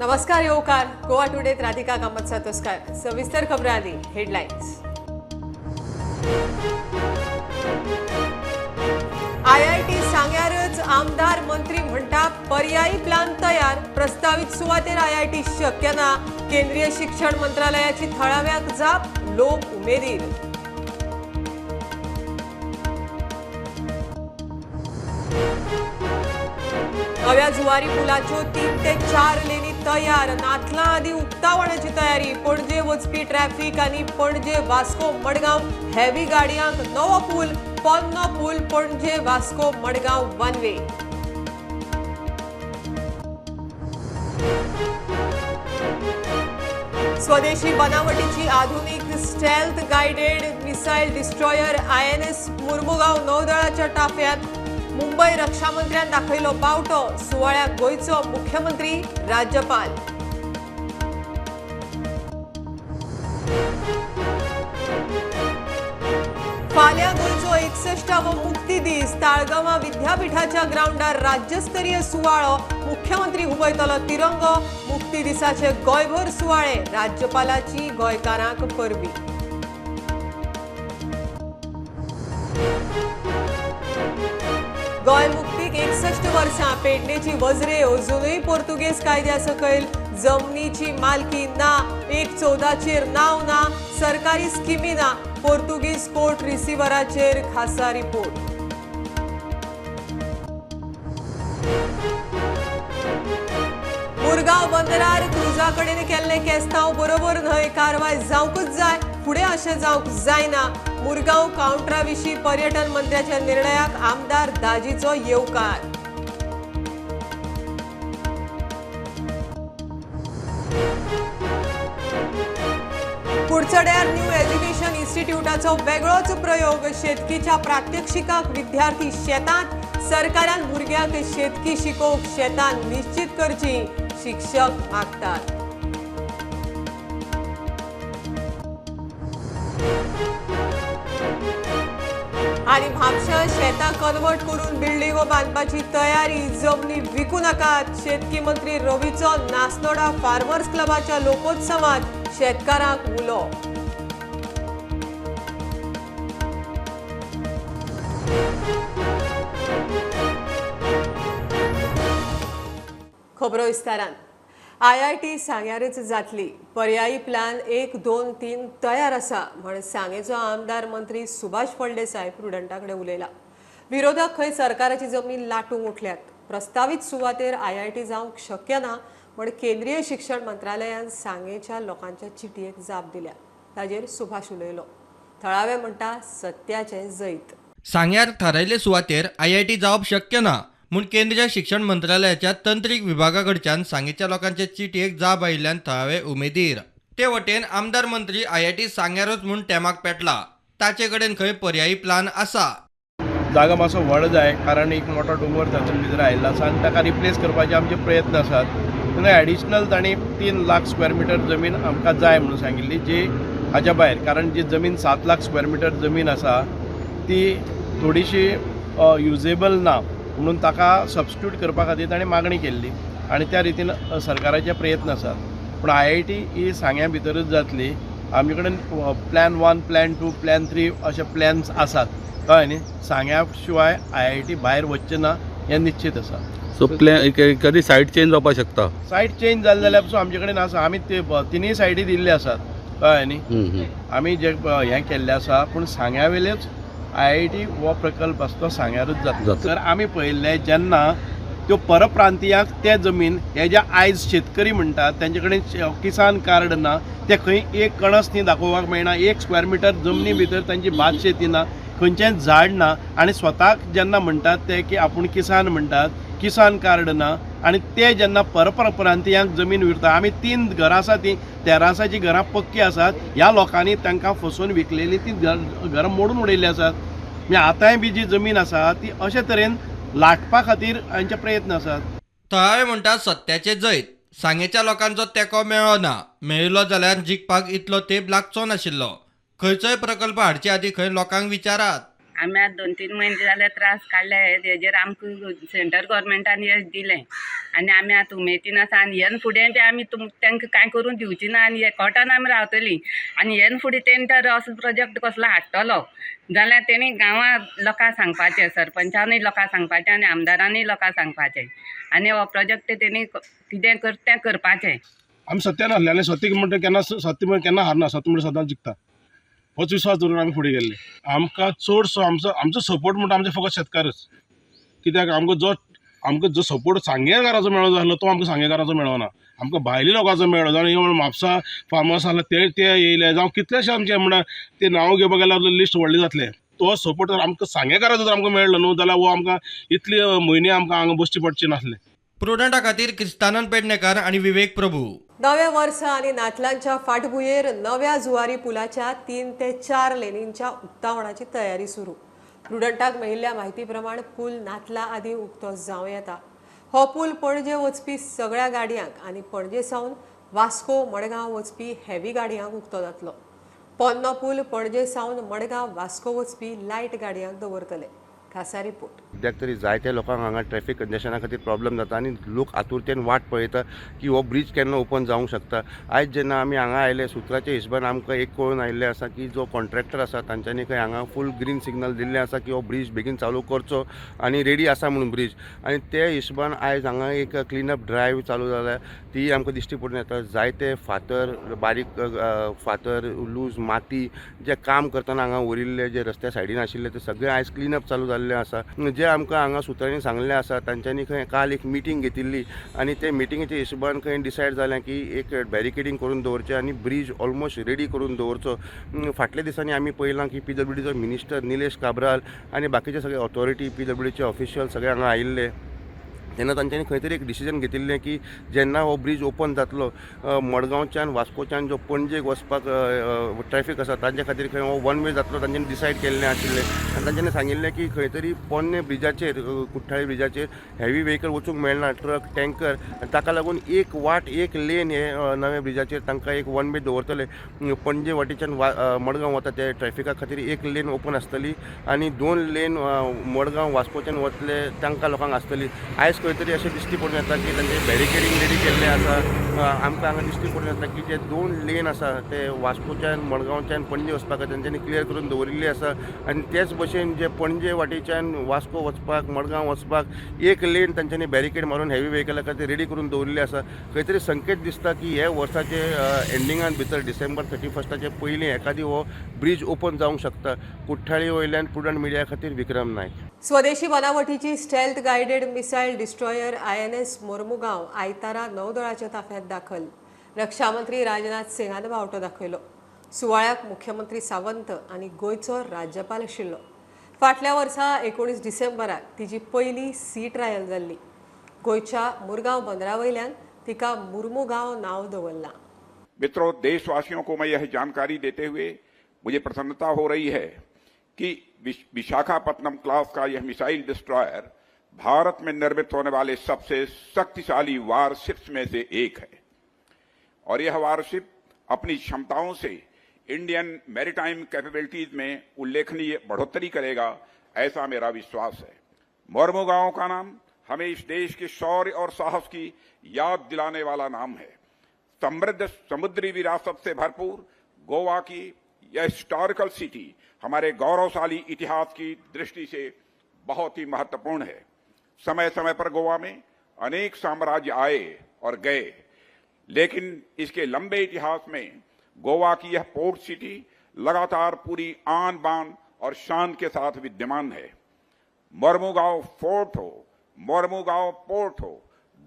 नमस्कार येवकार गोवा टुडेत राधिका कामत सातोस्कार. सविस्तर खबरां आदी हेडलायन्स. आयआयटी सांग्यारच आमदार मंत्री म्हणटा पर्यायी प्लान तयार. प्रस्तावित सुवातेर आयआयटी शक्य ना. केंद्रीय शिक्षण मंत्रालयाची थळाव्यांक जाप, लोक उमेदीर. नव्या जुवारी पुलाच्यो 3 ते 4 लेनी तयार. नातलां आदी उक्तावणाची तयारी. पणजे वचपी ट्रॅफिक आनी पणजे वास्को मडगांव हेवी गाडयांक नवो पूल. पोन्नो पूल Panaji Vasco Madgaon one way. स्वदेशी बनावटीची आधुनिक stealth guided missile destroyer INS Mormugao नौदळाच्या ताफ्यात. मुंबय रक्षामंत्र्यान दाखयलो बावटो. सुवाळ्याक गोंयचो मुख्यमंत्री, राज्यपाल. फाल्यां गोंयचो 61वो मुक्ती दीस. ताळगांवां विद्यापीठाच्या ग्रावंडार राज्यस्तरीय सुवाळो. मुख्यमंत्री हुबयतलो तिरंगो. मुक्ती दिसाचे गोंयभर सुवाळे. राज्यपालाची गोंयकारांक परबी. गोंय मुक्तीक 61 वर्सां. पेडणेची वजरे अजुनूय पोर्तुगेज कायद्या सकयल. जमनीची मालकी ना, 1/14चेर नांव ना, सरकारी स्किमी ना. पोर्तुगीज कोर्ट रिसिव्हराचेर खासा रिपोर्ट. मुरगांव बंदरार क्रुजा कडेन केल्लें केस्तांव बरोबर न्हय, कारवाय जावंकूच जाय, फुडें अशें जावंक जायना. मुरगांव कावंटरा विशीं पर्यटन मंत्र्याच्या निर्णयाक आमदार दाजीचो येवकार. कुडचड्यार न्यू एज्युकेशन इन्स्टिट्यूटाचो वेगळोच प्रयोग. शेतकीच्या प्रात्यक्षिकाक विद्यार्थी शेतांत. सरकारान भुरग्यांक शेतकी शिकोवंक शेतां निश्चित करची, शिक्षक मागतात. आनी म्हापशां शेतां कन्वर्ट करून बिल्डिंगो बांदपाची तयारी. जमनी विकू नाकात. शेतकी मंत्री रवीचो नासनोडा फार्मर्स क्लबाच्या लोकोत्सवात शेतकारांक उलो. खबरो विस्तारान. आयआयटी सांग्यारच जातली. पर्यायी प्लान 1, 2, 3 तयार आसा म्हण सांगेचो आमदार मंत्री सुभाष फळदेसाय प्रुडंटा कडेन उलयला. विरोधक खंय सरकाराची जमीन लाटूंक उठल्यात. प्रस्तावीत सुवातेर आयआयटी जावंक शक्य ना म्हण केंद्रीय शिक्षण मंत्रालयान सांगेच्या लोकांच्या चिटयेक जाप दिल्या. ताजेर सुभाष उलयलो. थळावे म्हणटा सत्याचें जैत. सांग्यार थारायल्ले सुवातेर आयआयटी जावप शक्य ना म्हूण केंद्रीय शिक्षण मंत्रालयाच्या तंत्रीक विभागा कडच्यान सांगेच्या लोकांचे चिटयेक जाप आयिल्ल्यान थळावे उमेदीर. ते वटेन आमदार मंत्री आयआयटी सांग्यारूच म्हूण तेमाक पेटला. ताचे कडेन खंय पर्यायी प्लान आसा. जागा मातसो व्हड जाय, कारण एक मोठो दोंगर तातूंत भितर आयिल्लो आसा आनी ताका रिप्लेस करपाचे आमचे प्रयत्न आसात. तेन्ना एडिशनल तांणी 3 लाख स्क्वेअर मिटर जमीन आमकां जाय म्हणून सांगिल्ली, जी हाज्या भायर, कारण जी जमीन 7 लाख स्क्वेअर मिटर जमीन आसा ती थोडीशी युजेबल ना म्हणून ताका सबस्टिट्यूट करपा खातीर ताणें मागणी केल्ली आनी त्या रितीन सरकाराचे प्रयत्न आसात. पूण आयआयटी ही सांग्या भितरूच जातली. आमचे कडेन प्लॅन 1, प्लॅन 2, प्लॅन 3 अशे प्लॅन्स आसात. कळ्ळें न्ही? सांग्या शिवाय आयआयटी भायर वचचें ना हें निश्चीत आसा. सो प्लॅन कधी सायट चेंज जावपाक शकता? सायट चेंज जाली जाल्यार पसून आमचे कडेन आसा. आमी ते तिनूय सायडी दिल्ले आसात. कळ्ळें न्ही? आमी जे हें केल्लें आसा, पूण सांग्या वेलेच आयआयटी हो प्रकल्प आसा तो सांग्यारूच जातलो. तर आमी पळयल्लें जेन्ना त्यो परप्रांतीयांक ते जमीन, हे जे आयज शेतकरी म्हणटात तेंचे कडेन किसान कार्ड ना, ते खंय एक कणस न्ही दाखोवपाक मेळना, 1 स्क्वेअर मिटर जमनी भितर तांची भात शेती ना, खंयचेंच झाड ना, आनी स्वताक जेन्ना म्हणटात ते की आपूण किसान म्हणटात, किसान कार्ड ना, आनी ते जेन्ना परप्रांतीयांक जमीन विरता. आमी 3 घरां आसा, ती तेरासाची घरां पक्की आसात, ह्या लोकांनी तांकां फसोवन विकलेली ती घरां मोडून उडयल्ली आसात. म्हणजे आतांय बी जी जमीन आसा ती अशे तरेन लाटपा खातीर हांचे प्रयत्न आसात. थळावे म्हणटात सत्याचें जैत. सांगेच्या लोकांचो तेंको मेळ्ळो ना. मेळिल्लो जाल्यार जिखपाक इतलो तेंप लागचो नाशिल्लो. खंयचोय प्रकल्प हाडचे आदीं खंय लोकांक विचारात. आमी आतां 2-3 म्हयने जाले त्रास काडले. हेजेर आमकां सेंट्रल गोवोरमेंटान येश दिलें आनी आमी आतां उमेदीन आसा. आनी ह्यान फुडें बी आमी तांकां कांय करूंक दिवची ना आनी एकवटान आमी रावतलीं. आनी ह्यान फुडें तेणी तर असो प्रोजेक्ट कसलो हाडटलो जाल्यार तेणी गांवांत लोकांक सांगपाचें, सरपंचानूय लोकांक सांगपाचें आनी आमदारानूय लोकांक सांगपाचें आनी हो प्रोजेक्ट तेणी कितें कर तें करपाचें. आमी सत्यान आसले आनी सत्य म्हणटा केन्ना सत्य म्हणटा केन्ना हारना, सत्य म्हणटा सदांच जिखता. होच विश्वास दवरून आमी फुडें गेल्ले. आमकां चडसो आमचो आमचो सपोर्ट म्हणटा आमचे फकत शेतकारच. कित्याक आमकां जो सपोर्ट सांगेकाराचो मेळो जालो तो आमकां सांगेकाराचो मेळना, आमकां भायल्या लोकांचो मेळ्ळो. जावं म्हापसा फार्मास आसले ते येयले, जावं कितलेशे आमचे म्हणटा ते नांव घेवपाक गेल्यार लिस्ट व्हडली जातलें. तो सपोर्ट जर आमकां सांगेकाराचो जर आमकां मेळ्ळो न्हू जाल्यार हो आमकां इतले म्हयने आमकां हांगा बसचे पडचे नासले. प्रुडंटा खातीर क्रिस्तानंद पेडणेकर आनी विवेक प्रभू. नव्या वर्सा आनी नातलांच्या फाटभुंयेर नव्या जुवारी पुलाच्या 3 ते 4 लेनींच्या उक्तावणाची तयारी सुरू. प्रुडंटाक मेळिल्ल्या म्हायती प्रमाण पूल नातला आदीं उक्तो जावं येता. हो पूल पणजे वचपी सगळ्या गाडयांक आनी पणजे सावन वास्को मडगांव वचपी हेवी गाडयांक उक्तो जातलो. पोन्नो पूल पणजे सावन मडगांव वास्को वचपी लायट गाडयांक दवरतले. खासा रिपोर्ट. कित्याक तरी जायत्या लोकांक हांगा ट्रॅफिक कंजेशना खातीर प्रॉब्लम जाता आनी लोक आतुरतेन वाट पळयता की हो ब्रीज केन्ना ओपन जावंक शकता. आयज जेन्ना आमी हांगा आयले सुत्राच्या हिशोबान आमकां एक कळून आयिल्लें आसा की जो कॉन्ट्रॅक्टर आसा तांच्यांनी खंय हांगा फूल ग्रीन सिग्नल दिल्लें आसा की हो ब्रीज बेगीन चालू करचो आनी रेडी आसा म्हणून ब्रीज. आनी ते हिशोबान आयज हांगा एक क्लिनअप ड्रायव्ह चालू जाल्या ती आमकां दिश्टी पडून येता. जायते फातर, बारीक फातर, लूज माती जे काम करतना हांगा उरिल्ले जे रस्त्या सायडीन आशिल्ले ते सगळे आयज क्लिनअप चालू जाल्लें आसा. जे आमकां हांगा सुत्रांनी सांगलें आसा तांच्यांनी खंय काल एक मिटींग घेतिल्ली आनी ते मिटिंगेच्या हिशोबान खंय डिसायड जालें की एक बॅरिकेडींग करून दवरचें आनी ब्रीज ऑलमोस्ट रेडी करून दवरचो. फाटल्या दिसांनी आमी पळयलां की PWDचो मिनिस्टर निलेश काब्राल आनी बाकीचे सगळे ऑथॉरिटी PWDचे ऑफिशियल सगळे हांगा आयिल्ले. तेन्ना तांच्यांनी खंय तरी एक डिसिजन घेतिल्लें की जेन्ना हो ब्रीज ओपन जातलो मडगांवच्यान वास्कोच्यान जो पणजेक वचपाक ट्रॅफिक आसा तांच्या खातीर खंय हो वन वे जातलो तांच्यांनी डिसायड केल्लें आशिल्लें. आनी तांच्यांनी सांगिल्लें की खंय तरी पोन्ने ब्रिजाचेर, कुठ्ठाळी ब्रिजाचेर हेवी व्हेकल वचूंक मेळना, ट्रक, टँकर, आनी ताका लागून एक वाट, एक लेन हे नव्या ब्रिजाचेर तांकां एक वन वे दवरतले. पणजे वाटेच्यान मडगांव वता ते ट्रॅफिका खातीर एक लेन ओपन आसतली आनी 2 लेन मडगांव वास्कोच्यान वतले तांकां लोकांक आसतली. आयज खंय तरी अशें दिश्टी पडून येता की तांचे बॅरिकेडींग रेडी केल्लें आसा. आमकां हांगा दिश्टी पडून येता की जे 2 लेन आसा ते वास्कोच्यान मडगांवच्यान पणजे वचपाक तांच्यांनी क्लियर करून दवरिल्ले आसा. आनी तेच भशेन जे पणजे वाटेच्यान वास्को वचपाक, मडगांव वचपाक एक लेन तांच्यांनी बॅरिकेड मारून हेवी व्हेकला खातीर रेडी करून दवरिल्ले आसा. खंय तरी संकेत दिसता की हे वर्साचे एंडिंगान भितर डिसेंबर 31 पयलीं एखादी हो ब्रीज ओपन जावंक शकता. कुठ्ठाळी वयल्यान प्रुडंट मिडिया खातीर विक्रम नायक. स्वदेशी बनावटीची stealth guided missile destroyer INS Mormugao आयतारा नौदळाच्या ताफ्यात दाखल. रक्षामंत्री राजनाथ सिंगान बावटो दाखयलो. सुवाळ्याक मुख्यमंत्री सावंत आनी गोंयचो राज्यपाल आशिल्लो. फाटल्या वर्सा 19 डिसेंबराक तिची पयली सी ट्रायल जाल्ली. गोंयच्या मुरगांव बंदरा वयल्यान तिका मुर्मुगांव नांव दवरलां. मित्रों, देशवासियों को मैं यह जानकारी देते हुए मुझे प्रसन्नता हो रही है कि विशाखापत्तनम क्लास का यह मिसाइल डिस्ट्रॉयर भारत में निर्मित होने वाले सबसे शक्तिशाली वारशिप्स में से एक है और यह वारशिप अपनी क्षमताओं से इंडियन मैरीटाइम कैपेबिलिटीज में उल्लेखनीय बढ़ोतरी करेगा, ऐसा मेरा विश्वास है। मोरमुगांव का नाम हमें इस देश के शौर्य और साहस की याद दिलाने वाला नाम है। समृद्ध समुद्री विरासत से भरपूर गोवा की यह हिस्टोरिकल सिटी हमारे गौरवशाली इतिहास की दृष्टि से बहुत ही महत्वपूर्ण है। समय समय पर गोवा में अनेक साम्राज्य आए और गए, लेकिन इसके लंबे इतिहास में गोवा की यह पोर्ट सिटी लगातार पूरी आन बान और शान के साथ विद्यमान है। मोरमुगांव फोर्ट हो, मोरमुगांव पोर्ट हो,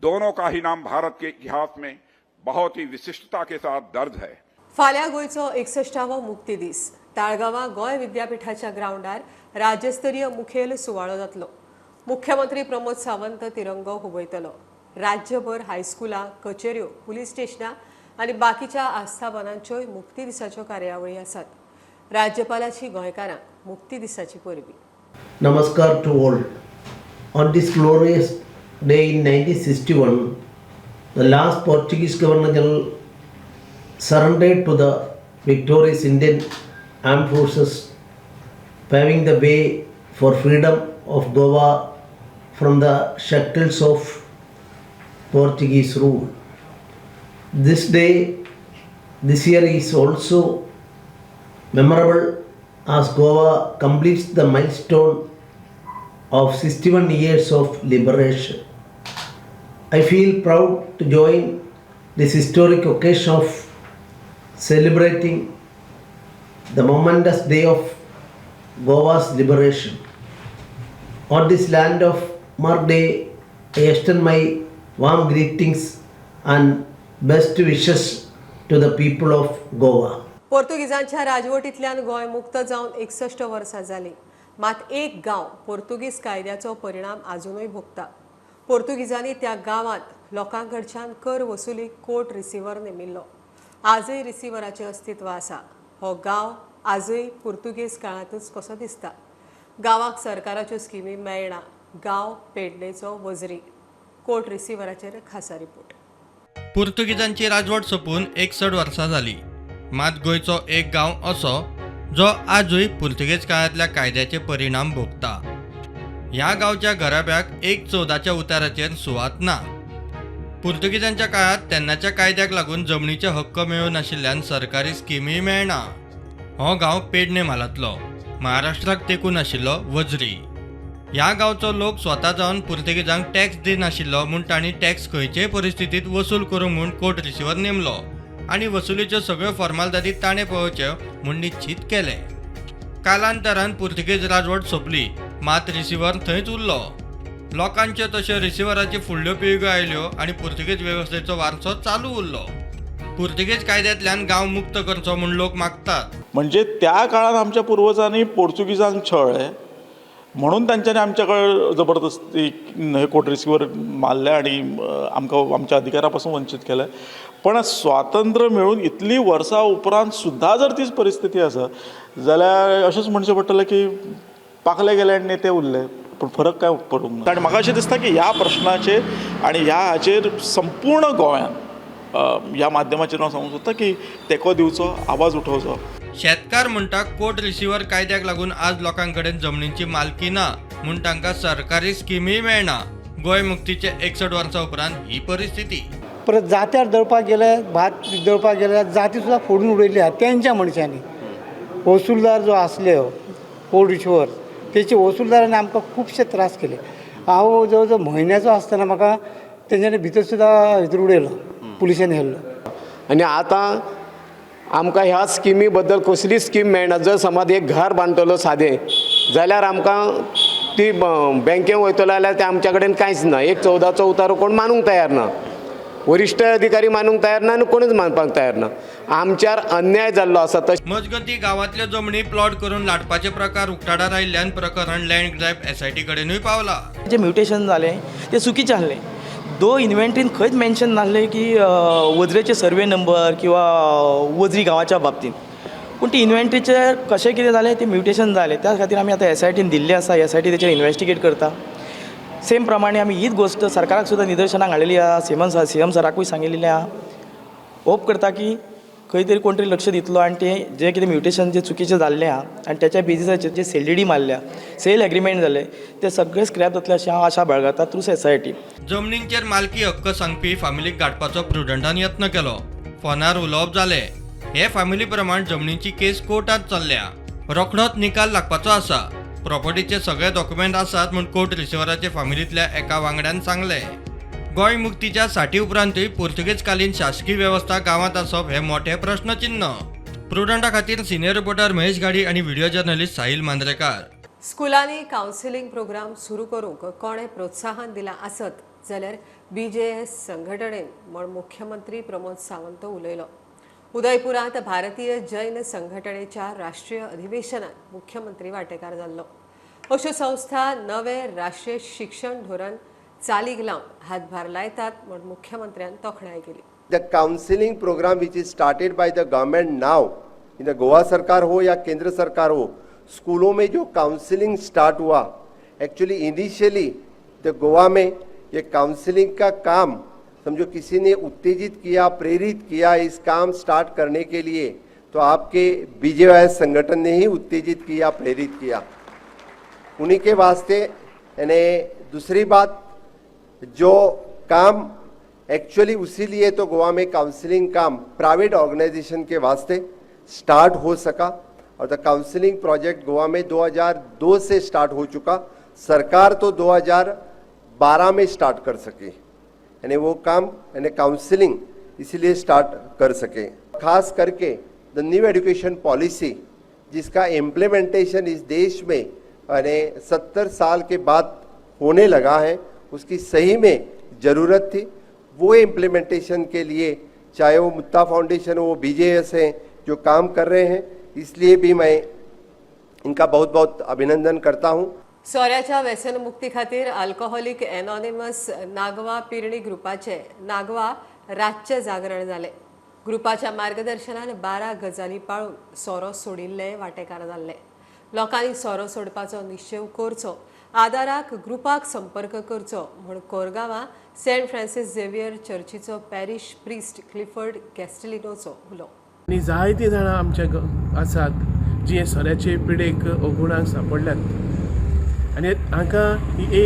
दोनों का ही नाम भारत के इतिहास में बहुत ही विशिष्टता के साथ दर्ज है। फाल्यां गोंयचो 61वो मुक्ती दीस. ताळगांवां गोंय विद्यापीठाच्या ग्रावंडार राज्यस्तरीय मुखेल सुवाळो जातलो. मुख्यमंत्री प्रमोद सावंत तिरंगो हुबयतलो. राज्यभर हायस्कुलां, कचेऱ्यो, पुलीस स्टेशनां आनी बाकीच्या आस्थापनांच्योय मुक्ती दिसाच्यो कार्यावळी आसात. राज्यपालाची गोंयकारांक मुक्ती दिसाची परबी. Namaskar to all. On this glorious day in 1961, the last Portuguese Governor General surrendered to the victorious Indian Armed Forces paving the way for freedom of Goa from the shackles of Portuguese rule. This day, this year is also memorable as Goa completes the milestone of 61 years of liberation. I feel proud to join this historic occasion of celebrating the momentous day of Goa's liberation. On this land of Mark Day, I extend my warm greetings and best wishes to the people of Goa. पोर्तुगीजांच्या राजवटींतल्यान Goa मुक्त जावन 61 वर्सां जालीं, मात एक गांव पोर्तुगीज कायद्याचो परिणाम आजुनूय भोगता. पोर्तुगीजांनी त्या गांवांत लोकां कडच्यान कर वसुली कोर्ट रिसिव्हर नेमिल्लो. आजय रिसिव्हराचें अस्तित्व आसा. हो गांव आजय पुर्तुगेज काळांतच कसो दिसता. गांवाक सरकाराच्यो स्किमी मेळना. गांव पेडणेचो वजरी. कोर्ट रिसिव्हराचेर खासा रिपोर्ट. पुर्तुगीजांची राजवट सोंपून 61 वर्सां जाली, मात गोंयचो एक गांव असो जो आजूय पुर्तुगेज काळांतल्या कायद्याचे परिणाम भोगता. ह्या गांवच्या घराब्याक 1/14 उताराचेर सुवात ना. पुर्तुगीजांच्या काळांत तेन्नाच्या कायद्याक लागून जमनीचे हक्क मेळूं नाशिल्ल्यान सरकारी स्किमीय मेळना. हो गांव पेडणे म्हालांतलो, महाराष्ट्राक तेंकून आशिल्लो वजरी. ह्या गांवचो लोक स्वता जावन पुर्तुगेजांक टॅक्स दिनाशिल्लो म्हूण तांणी टॅक्स खंयचेय परिस्थितींत वसूल करूंक म्हूण कोर्ट रिसिव्हर नेमलो आनी वसुलीच्यो सगळ्यो फॉर्मालदादी ताणें पळोवच्यो म्हूण निश्चीत केलें. कालांतरान पुर्तुगेज राजवट सोंपली, मात रिसिव्हर थंयच उरलो. लोकांच्यो तश्यो रिसिव्हराच्यो फुडल्यो पिळग्यो आयल्यो आनी पुर्तुगेज वेवस्थेचो वारसो चालू उरलो. पुर्तुगेज कायद्यांतल्यान गांव मुक्त करचो म्हूण लोक मागतात. म्हणजे त्या काळात आमच्या पुर्वजांनी पोर्तुगीजांक छळ्ळे म्हणून तांच्यांनी आमच्या कडेन जबरदस्ती हे कोर्ट रिसिव्हर मारले आनी आमकां आमच्या अधिकारा पासून वंचीत केले. पण स्वातंत्र्य मेळून इतली वर्सां उपरांत सुद्दां जर तीच परिस्थिती आसा जाल्यार अशेंच म्हणचें पडटलें की पाखले गेले आनी नेते उरले, पूण फरक काय पडूंक ना. आनी म्हाका अशें दिसता की ह्या प्रश्नाचेर आनी ह्या हाचेर संपूर्ण गोंयान ह्या माध्यमाचेर हांव सांगूंक सोदतां की तेंको दिवचो, आवाज उठोवचो. शेतकार म्हणटा कोर्ट रिसिव्हर कायद्याक लागून आज लोकां कडेन जमनीची मालकी ना म्हूण तांकां सरकारी स्किमीय मेळना. गोंय मुक्तीचे 61 वर्सां उपरांत ही परिस्थिती. परत जात्यार दळपाक गेले, भात दळपाक गेले, जाती सुद्दां फोडून उडयल्ली आहा तेंच्या मनशांनी. वसुलदार जो आसले कोर्ट रिसिव्हर, तेचे वसुलदारांनी आमकां खुबशे त्रास केले. हांव जवळ जवळ म्हयन्याचो आसतना म्हाका तेंच्यांनी भितर सुद्दां भितर उडयलो, पुलिसांनी व्हेल्लो. आनी आतां आमकां ह्या स्किमी बद्दल कसलीच स्कीम मेळना. जर समज एक घर बांदतलो सादें जाल्यार आमकां ती बँकेन वयतलो जाल्यार ते आमच्या कडेन कांयच ना. 1/14 उतारो कोण मानूंक तयार ना, वरिश्ठ अधिकारी मानूंक तयार ना आनी कोणूच मानपाक तयार ना. आमच्यार अन्याय जाल्लो आसा. मजगती गांवांतल्यो जमनी प्लॉट करून लाटपाचे प्रकार उक्ताडार आयिल्ल्यान प्रकरण लँड ग्रॅब एसआयटी कडेनूय पावला. जे म्युटेशन जालें तें चुकीचें आहलें. दो इन्व्हेंट्रीन खंयच मेन्शन नासलें की वजरेचे सर्वे नंबर किंवा वजरी गांवाच्या बाबतींत, पूण ती इन्व्हेंट्रीचेर कशें कितें जालें तें म्युटेशन जालें. त्या खातीर आमी आतां एसआयटीन दिल्लें आसा. एसआयटी तेचेर इन्वेस्टिगेट करता. सेम प्रमाणे आमी हीच गोश्ट सरकाराक सुद्दां निदर्शनाक हाडलेली आसा. सीएम सराकूय सांगिल्लें आसा. होप करता की खंय तरी कोण तरी लक्ष दितलो आनी तें जें कितें म्युटेशन जें चुकीचें जाल्लें आहा आनी तेच्या बेजिसाचेर जे सेल डी मारल्या, सेल एग्रीमेंट जाले, ते सगळे स्क्रॅप जातले अशें हांव आशा बाळगता थ्रू एसआयटी. जमनींचेर मालकी हक्क सांगपी फामिलीक गाठपाचो प्रुडंटान यत्न केलो. फोनार उलोवप जालें. हे फामिली प्रमाण जमनीची केस कोर्टांत चल्ल्या. रोखडोच निकाल लागपाचो आसा. प्रॉपर्टीचे सगळे डॉक्युमेंट आसात म्हूण कोर्ट रिसिव्हराचे फामिलींतल्या एका वांगड्यान सांगलें. गोंय मुक्तीच्या 60 उपरांतूय पुर्तुगेजकालीन शासकीय वेवस्था गांवांत आसप हें मोठें प्रश्नचिन्न. प्रुडंटा खातीर सिनियर रिपोर्टर महेश गाडी आनी व्हिडिओ जर्नलिस्ट साहिल मांद्रेकार. स्कुलांनी कावन्सिलींग प्रोग्राम सुरू करूंक कोणें प्रोत्साहन दिलां आसत जाल्यार बीजेएस संघटणेन म्हूण मुख्यमंत्री प्रमोद सावंत उलयलो. उदयपुरांत भारतीय जैन संघटणेच्या राष्ट्रीय अधिवेशनात मुख्यमंत्री वांटेकार जाल्लो. अश्यो संस्था नवे राष्ट्रीय शिक्षण धोरण चालीक लावन हातभार लायतात म्हूण मुख्यमंत्र्यान तोखणाय केली. The counselling program which is started by the government now, in the Goa सरकार हो या केंद्र सरकार हो, स्कूलों में जो काउंसलिंग स्टार्ट हुआ, एक्चुअली इनिशियली the Goa में ये काउंसलिंग का काम समझो किसी ने उत्तेजित किया, प्रेरित किया इस काम स्टार्ट करने के लिए, तो आपके बीजेवाईएस संगठन ने ही उत्तेजित किया, प्रेरित किया, उन्हीं के वास्ते। यानी दूसरी बात, जो काम एक्चुअली उसी लिए तो गोवा में काउंसलिंग काम प्राइवेट ऑर्गेनाइजेशन के वास्ते स्टार्ट हो सका और the counselling project Goa में 2002 से स्टार्ट हो चुका, सरकार तो 2012 में स्टार्ट कर सकी, यानी वो काम यानी काउंसलिंग इसीलिए स्टार्ट कर सके। खास करके the new education policy जिसका इम्प्लीमेंटेशन इस देश में यानी 70 साल के बाद होने लगा है, उसकी सही में ज़रूरत थी। वो इम्प्लीमेंटेशन के लिए चाहे वो मुत्ता फाउंडेशन हो, वो बीजेएस हैं जो काम कर रहे हैं, इसलिए भी मैं इनका बहुत बहुत अभिनंदन करता हूँ। सोऱ्याच्या व्यसनमुक्ती खातीर अल्कोहोलिक एनॉनिमस नागवा पिरणी ग्रुपाचे नागवा रातचे जागरण जालें। ग्रुपाच्या मार्गदर्शनान 12 गजाली पाळून सोरो सोडिल्ले वांटेकार जाल्ले। लोकांनी सोरो सोडपाचो निश्चेव करचो, आदाराक ग्रुपाक संपर्क करचो म्हूण कोरगांवां सेंट फ्रांसीस झेवियर चर्चीचो पॅरिश प्रिस्ट क्लिफर्ड कॅस्टलिनोचो उलो। आनी जायतीं जाणां आमच्या आसात जी सोऱ्याचे पिडेक अवगुणांक सांपडल्यात आनी हांकां ही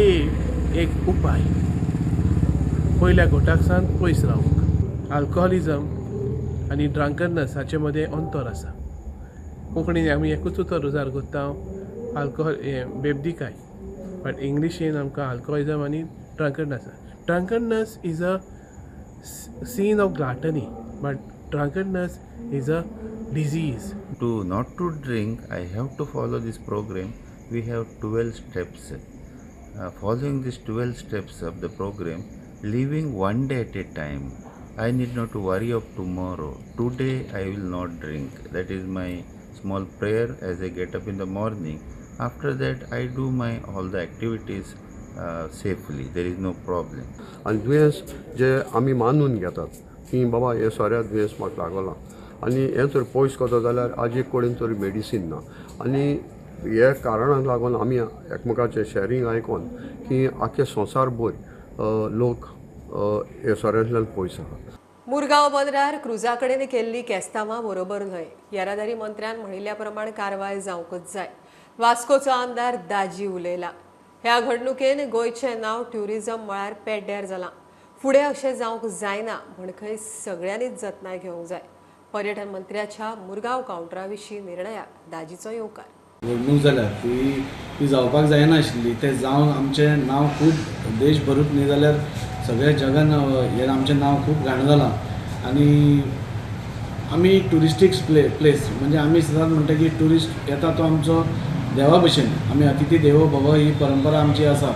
एक उपाय पयल्या घोटाक सावन पयस रावंक। आल्कोहोलिजम आनी ड्रंकनस हाचे मदें अंतर आसा। कोंकणीन आमी एकूच उतर उजार करता, आल्कोहोल हें बेबदीकाय, बट इंग्लिशीन आमकां आल्कोहोलिजम आनी drunkenness. Drunkenness is a sin of gluttony, but drunkenness is a disease. To not to drink, I have to follow this program. We have 12 steps. Following these 12 steps of the program, living one day at a time. I need not to worry of tomorrow. Today I will not drink. That is my small prayer as I get up in the morning. After that I do my all the activities safely. There is no problem. आनी दुयेंस जे आमी मानून घेतात की बाबा हे सोऱ्या दुयेंस म्हाका लागलां आनी हें जर पयस करता जाल्यार आजी कडेन तरी मेडिसीन ना आनी हे कारणाक लागून आमी एकमेकाचें शॅरींग आयकोन की आख्खे संवसारभर लोक हे सोऱ्यांतल्यान पयस आहा। मुरगांव बंदरार क्रुजा कडेन केल्ली केस्तांवां बरोबर न्हय, येरादारी मंत्र्यान म्हणिल्ल्या प्रमाण कारवाय जावंकच जाय। वास्कोचो आमदार दाजी उलयला। ह्या घडणुकेन गोंयचें नांव ट्युरिझम मळार पेड्ड्यार जालां, फुडें अशें जावंक जायना म्हण खंय सगळ्यांनीच जतनाय घेवंक जाय। पर्यटन मंत्र्याच्या मुरगांव कावंटरा विशीं निर्णयाक दाजीचो येवकार। घडणूक जाल्या ती जावपाक जायनाशिल्ली, तें जावन आमचें नांव खूब देशभरूच न्ही जाल्यार सगळ्या जगान हें आमचें नांव खूब घाण जालां आनी आमी ट्युरिस्टीक प्लेस म्हणजे आमी सदांच म्हणटा की ट्युरिस्ट येता तो आमचो देवा भशेन, आमी अतिथी देवो भव ही परंपरा आमची आसा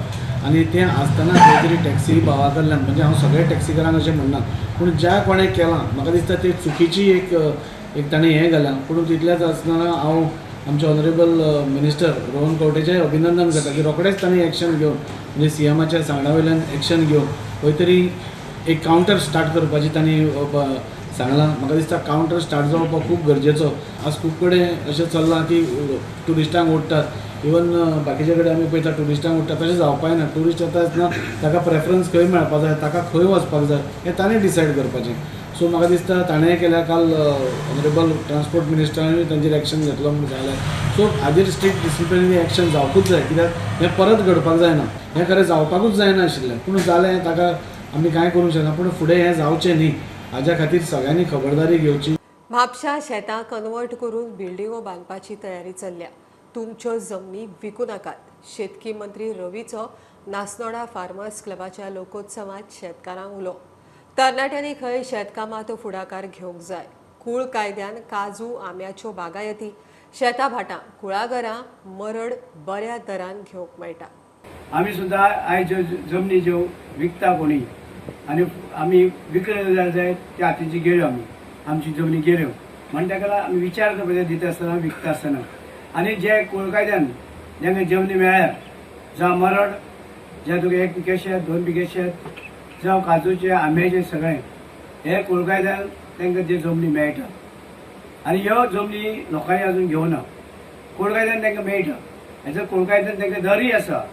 आनी तें आसतना खंय तरी टॅक्सी भावा कडल्यान, म्हणजे हांव सगळ्या टॅक्सीकारांक अशें म्हणना, पूण ज्या कोणें केलां म्हाका दिसता तें चुकीची एक ताणें हें घालां। पूण तितल्याच आसतना हांव आमचे ऑनरेबल मिनिस्टर रोहन खंवटेचें अभिनंदन करता की रोखडेंच तांणी एक्शन घेवन म्हणजे सीएमाच्या सांगण्या वयल्यान एक्शन घेवन खंय तरी एक कावंटर स्टार्ट करपाची तांणी सांगलां। म्हाका दिसता कावंटर स्टार्ट जावपाक खूब गरजेचो। आज खूब कडेन अशें चल्लां की ट्युरिस्टांक ओडटात, इवन बाकीचे कडेन आमी पळयता ट्युरिस्टांक ओडटात, तशें जावपाक जायना। ट्युरिस्ट येता आसतना ताका प्रेफरन्स खंय मेळपाक जाय, ताका खंय वचपाक जाय हें ताणें डिसायड करपाचें। सो म्हाका दिसता ताणें केल्या, काल ऑनरेबल ट्रान्सपोर्ट मिनिस्टरानूय तांचेर एक्शन घेतलो म्हूण सांगलें। सो हाजेर स्ट्रिक्ट डिसिप्लिनरी एक्शन जावपूच जाय, कित्याक हें परत घडपाक जायना, हें खरें जावपाकूच जायनाशिल्लें, पूण जालें, ताका आमी कांय करूंक शकना, पूण फुडें हें जावचें न्ही हाज्या खातीर सगळ्यांनी खबरदारी घेवची। म्हापशा शेतां कन्वर्ट करून बिल्डिंगो बांदपाची तयारी चल्ल्या, तुमच्यो जमनी विकू नाकात। शेतकी मंत्री रवीचो नासनोडा फार्मर्स क्लबाच्या लोकोत्सवात शेतकारांक उलो। तरणाट्यांनी खंय शेतकामांत फुडाकार घेवंक जाय। कूळ कायद्यान काजू आंब्याच्यो बागायती, शेतां भाटां, कुळागरां मरड बऱ्या दरान घेवंक मेळटा। आमी सुद्दां आयज जमनी ज्यो विकता कोणी आनी आमी विकले जाल्यार जाय त्या हातीची गेल्यो, आमी आमची जमनी गेल्यो म्हण ताका आमी विचार करपाक दिता आसतना विकता आसतना। आनी जे कूळ कायद्यान जांकां जमनी मेळ्ळ्या, जावं मरड, जे तुका 1 बिघे शेत, 2 बिघे शेत, जावं काजूचे आंब्याचे, सगळें हे कूळ कायद्यान तांकां जे जमनी मेळटा आनी ह्यो जमनी लोकांनी अजून घेवना, कूळ कायद्यान तांकां मेळटा। हेजो कूळ कायद्यान तांकां दरय आसा,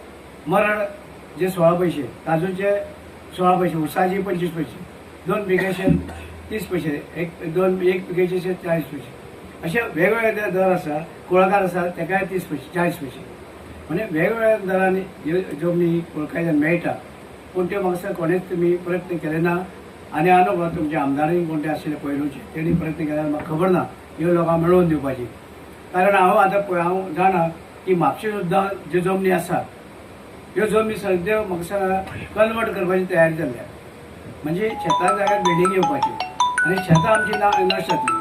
मरड जे 16 पयशे, काजूचे 16 पयशे, उसाचे 25 पयशे, 2 बिघे शेत 30 पयशे, 1 बिघेचे शेत 40 पयशे। अशे वेगवेगळे दर आसा. कुळागर आसा तेकाय 30 पयशे 40 पयशे, म्हणजे वेगवेगळ्या दरांनी ह्यो जमनी कुळकायच्यान मेळटा. पूण त्यो म्हाका कोणेच तुमी प्रयत्न केले ना. आनी हांव तुमच्या आमदारांनी कोण ते आशिल्ले पयलूचे तेणी प्रयत्न केल्यार म्हाका खबर ना ह्यो लोकांक मेळोवन दिवपाची. कारण हांव आतां पळय हांव जाणा की म्हापशे सुद्दां ज्यो जमनी आसात ह्यो जमनी सद्या म्हाका कन्वर्ट करपाची तयारी जाल्ल्या, म्हणजे शेता जाग्यार बिल्डींग येवपाची आनी शेतां आमची नश्ट जातली.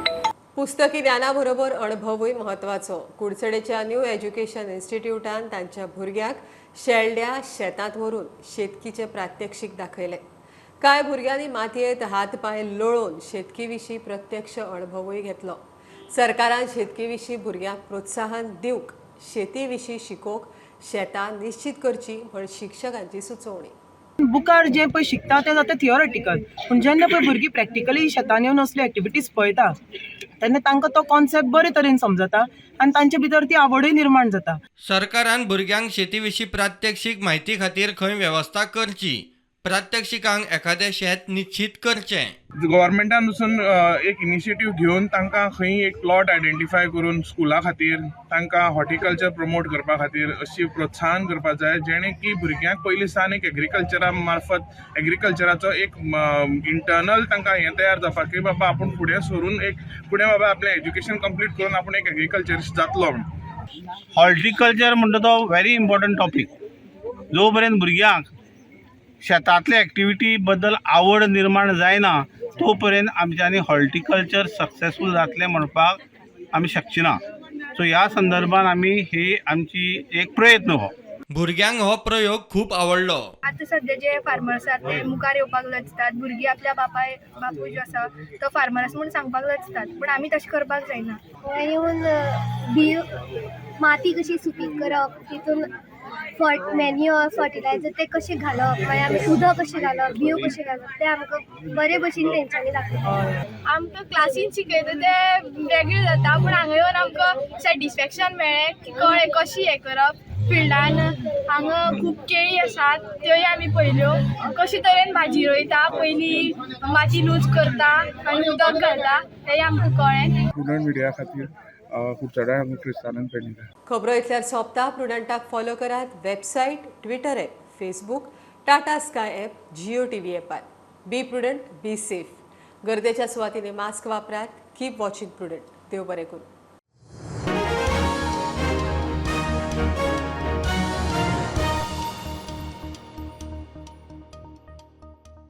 पुस्तकी ज्ञानाबरोबर अणभवूय म्हत्वाचो. कुडचडेच्या न्यू एज्युकेशन इन्स्टिट्यूटान तांच्या भुरग्यांक शेल्ड्या शेतांत व्हरून शेतकीचें प्रात्यक्षीक दाखयलें. कांय भुरग्यांनी मातयेंत हात पांय लोळोवन शेतकी विशीं प्रत्यक्ष अणभवूय घेतलो. सरकारान शेतकी विशीं भुरग्यांक प्रोत्साहन दिवंक शेती विशीं शिकोवंक शेतां निश्चित करची म्हण शिक्षकांची सुचोवणी. बुकार जें पळय शिकता तें जाता थियोरेटिकल, पूण जेन्ना पळय भुरगीं प्रॅक्टिकली शेतान येवन असल्यो एक्टिविटीज पळयता तेन्ना तांकां तो कॉन्सेप्ट बरे तरेन समजता आनी तांचे भितर ती आवडूय निर्माण जाता. सरकारान भुरग्यांक शेती विशीं प्रात्यक्षीक म्हायती खातीर खंय वेवस्था करची, प्रात्यक्षिकांक एखादें शेत निश्चीत करचें. गव्हर्मेंटान पसून एक इनिशिएटीव घेवन तांकां खंय एक प्लॉट आयडेंटिफाय करून स्कुला खातीर तांकां हॉर्टिकल्चर प्रमोट करपा खातीर अशी प्रोत्साहन करपाक जाय, जेणे की भुरग्यांक पयलीं सावन एक एग्रीकल्चरा मार्फत एग्रीकल्चराचो एक इंटर्नल तांकां हें तयार जावपाक की बाबा आपूण फुडें सरून एक फुडें बाबा आपलें एज्युकेशन कंप्लीट करून आपूण एक एग्रीकल्चरिस्ट जातलो. हॉर्टिकल्चर म्हणटा तो व्हेरी इम्पॉर्टंट टॉपीक. जो पर्यंत भुरग्यांक शेतांतले एक्टिविटी बद्दल आवड निर्माण जायना तो पर्यंत आमच्यांनी हॉर्टिकल्चर सक्सेसफूल जातलें म्हणपाक आमी शकची ना. सो ह्या संदर्भान आमी ही आमची एक प्रयत्न हो. भुरग्यांक हो प्रयोग खूब आवडलो. आतां सद्या जे फार्मर आसात ते मुखार येवपाक लजतात. भुरगीं आपल्या बापूय जो आसा तो फार्मर आसा म्हूण सांगपाक लजतात, पूण आमी तशें करपाक जायना. येवन बी माती कशी सुपीक करप, तितून मॅन्युअर फर्टिलायझर ते कशें घालप, मागीर आमी उदक कशें घालप, बियो कशें घालप, तें आमकां बरे भशेन तेंच्यांनी दाखयता. आमकां क्लासीन शिकयता तें वेगळें जाता, पूण हांगा येवन आमकां सॅटिस्फॅक्शन मेळ्ळें की कळ्ळें कशी हें करप. फिल्डान हांगा खूब केळी आसात त्योय आमी पळयल्यो, कशे तरेन भाजी रोयता, पयलीं माती लूज करता आनी उदक घालता तेंय आमकां कळ्ळें. प्रुडंट मिडिया खातीर कुडचड्यार क्रिस्तानान पेडणेकर. खबरो इतल्यार सोंपता. प्रुडंटाक फॉलो करात website, Twitter app, Facebook, Tata Sky app, Jio TV ॲपार. Be prudent, be safe. गर्देच्या सुवातींनी मास्क वापरात. Keep watching Prudent. देव बरें करूं.